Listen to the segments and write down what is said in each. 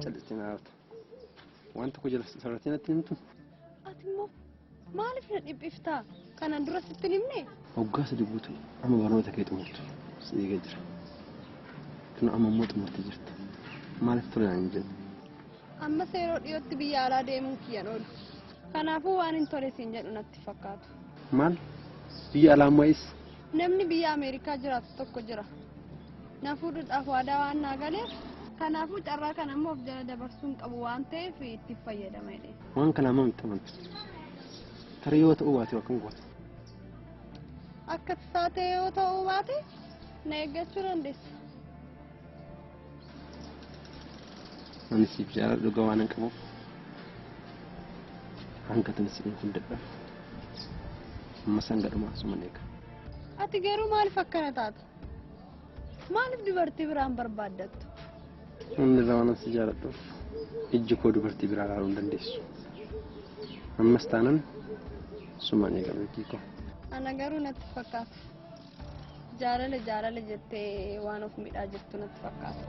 Callistiin haarta? Waan tokko jala sarartee natti himtu? Ati immoo maaliif na dhiphiftaa? Kanaan dura sitti hin himne? Waggaa sadi guutuu amma barnoota kee xumurtu si eegaa jira. Kun amma immoo xumurtee jirta. Maaliif ture naan hin jenne? Ammas yeroo dhiyootti biyya alaa deemuun kiyyan oolu. Kanaafuu waan hin tole siin jedhu natti fakkaatu. Maal? Biyya alaa ammoo eessa? Namni biyya Ameerikaa jiraatu tokko jira. Na fuudhuudhaaf waadaa waan naa galeef kanaafuu carraa kana immoo of jala dabarsuu hin qabu waan ta'eef itti fayyadama jedhee. Waan kana hammam itti amantu? Tarii yoo ta'uu baate akkam goota? Akka tasaa ta'e yoo ta'uu baate na eeggachuu dandeessa. Ani siif jaalala dhugaa waan hin qabuuf hanga tana si eeguu hin dadhabu. Ammas hanga dhumaa suma eega. Ati garuu maaliif akkana taata? Maaliif dubartii biraan barbaaddattu? Inni irraa waan si jaaladhuuf ijji koo dubartii biraa ilaaluu hin dandeessu. Ammas taanan sumaan eega milkii koo. Ana garuu natti fakkaata. Jaalala jaalala jettee waan of miidhaa jirtu natti fakkaata.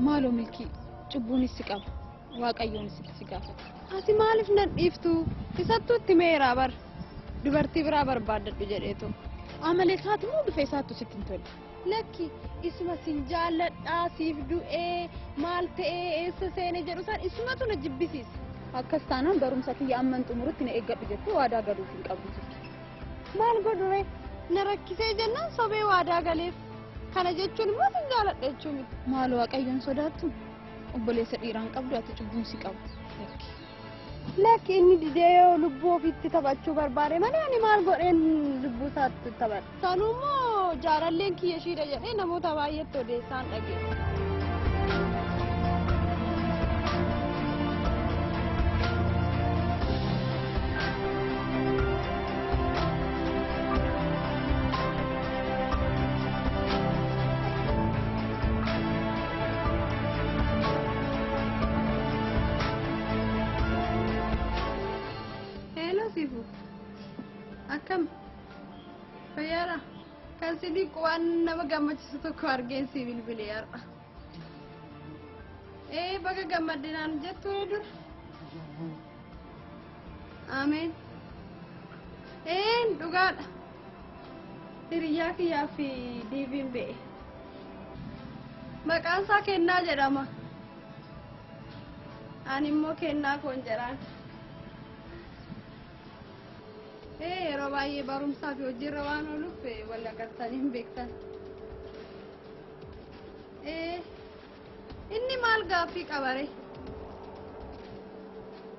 Maaloo milkii cubbuunis si qaba waaqayyoonis si gaafata. Ati maaliif nan dhiiftu? Isattuu itti meeraa bar dubartii biraa barbaaddadhu jedheetu. Amala isaati moo bifa isaattu sitti hin tole? Lakki isuma sin jaalladhaa siif du'ee maal ta'ee eessa seenee jedhu isaan isumatu na jibbisiisa. Akkas taanaan barumsa kiyya amman xumurutti na eeggadhu jettee waadaa galuuf hin qabdu turte. Maal godhu ree? Na rakkisee jennaan sobee waadaa galeef. Kana jechuun immoo sin jaaladha jechuu miti. Maal waaqayyoon sodaattu? Obboleessa dhiiraan qabdu ati cubbuun si qabu. Lakki. Lakki inni didee yoo lubbuu ofiitti taphachuu barbaade malee ani maal godheen lubbuu isaatti taphadha. Sanuu immoo jaalalleen kiyya ishiidha jedhee namoota baay'eetti odeessaan dhageesse. Hello Sifu. Akkam? Fayyaadha? Kan si dhiqu waan nama gammachiisu tokko argeen si bilbilee har'a. Ee baga gammadde naan jettu ni dur. Ameen. Ee dhugaadha. Hiriyyaa kiyyaa fi diiviin ba'e. Maqaan isaa Kennaa jedhama. Ani immoo Kennaa koon jedhaan. Ee yeroo baay'ee barumsaa fi hojiirra waan ooluuf wal agartanii hin beektan. Ee inni maal gaaffii qaba ree?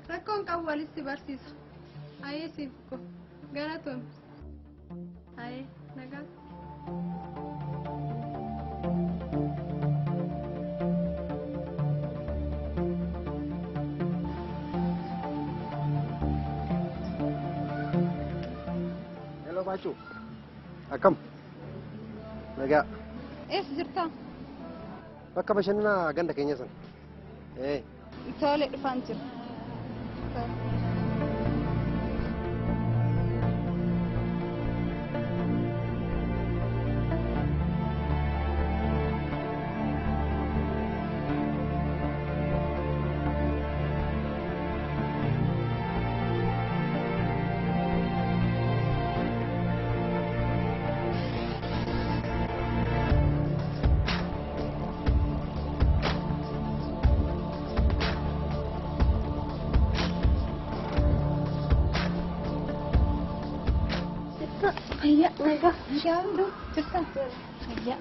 Rakkoon qabu walitti barsiisa. Ayee siif ko galatoom. Ayee nagaa. Hello Baachuu. Akkam? Nagaa. Eessa jirta? Bakka bashannanaa ganda keenya sana. Ee. Tole dhufaan jira. Fayyaa nagaa gaariidha jirta. Fayyaa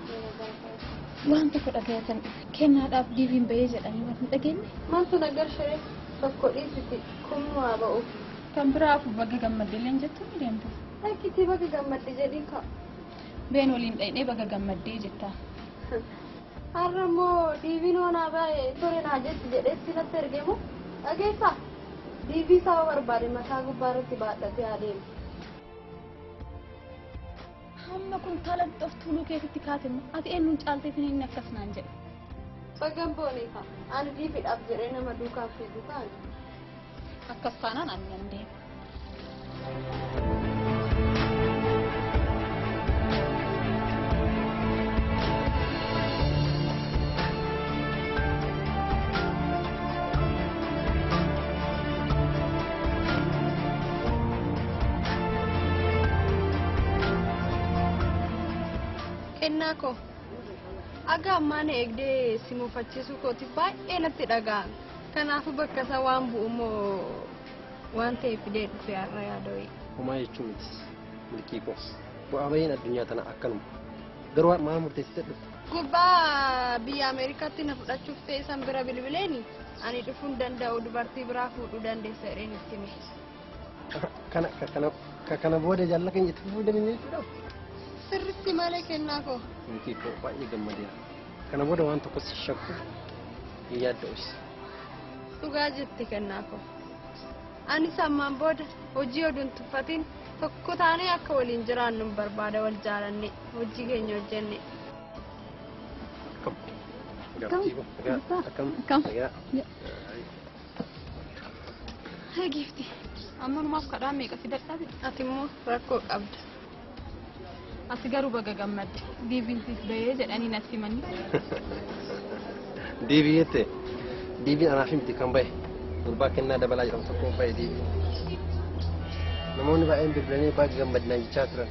waan tokko dhagayatan kennaadhaaf diiviin bahee jedhanii waan hin dhageenye. Maaltu na garshee tokko dhiisiti kun waa ba'uuf. Kan biraa afu baga gammadde leen jettu ni deemte. Lakkitii baga gammadde jedhii ka'a. Been waliin dhaynee baga gammaddee jetta. Har'a immoo diiviin hoonaa baay'ee tole naa jetti jedheetti natti ergemu dhageessaa. Diivii isaa barbaade mataa gubbaa irratti baadhatee adeema. Hamma kuntaala of tuuluu keessatti kaate immoo ati eenyuun caalteetiin inni akkas naan jedhe. Bagan booneefa ani diiviidhaaf jedhee nama duukaa fiigu kaani. Akkas taanaan ani nan deema. Kennaa koo aga ammaa na eegdee si muufachiisuu kootiif baay'ee natti dhaga'ame. Kanaafuu bakka isa waan bu'u immoo waan ta'e fidee dhufe har'a yaada wayii. Homaa jechuu miti milkii koo. Bu'aa bahiin addunyaa tana akkanuma. Garuu maal murteessitee dhufte? Gurbaa biyya Ameerikaatti na fudhachuuf ta'e san bira bilbileeni ani dhufuu hin danda'u, dubartii biraa fuudhuu dandeessa jedheen itti hime. Kana kana kana booda jaalala keenya itti fufuu dandeenya jechuudha. Sirritti malee, kennaa koo. Milkii koo, baay'ee gammadeera. Kana booda waan tokko si shakku hin yaadda'us. Dhugaa jette, kennaa koo. Anis ammaan booda hojii oduu hin tuffatin tokko taanee akka waliin jiraannu hin barbaada, wal jaalanne hojii keenya hojjenne. Akkam? Akkam? Akkam? Nagaa. Giifti. Ammanumaaf kadhaa meeqa si dadhabe? Ati immoo rakkoo qabda. Ati garuu baga gammadde. Diiviin siif bahee jedhanii natti himanii. Diivii jette, diiviin anaaf miti kan bahe, gurbaa Kennaa Dabalaa jedhamu tokko bahe diiviin. Namoonni baay'een bilbilanii baga gammadnaan jechaa turan.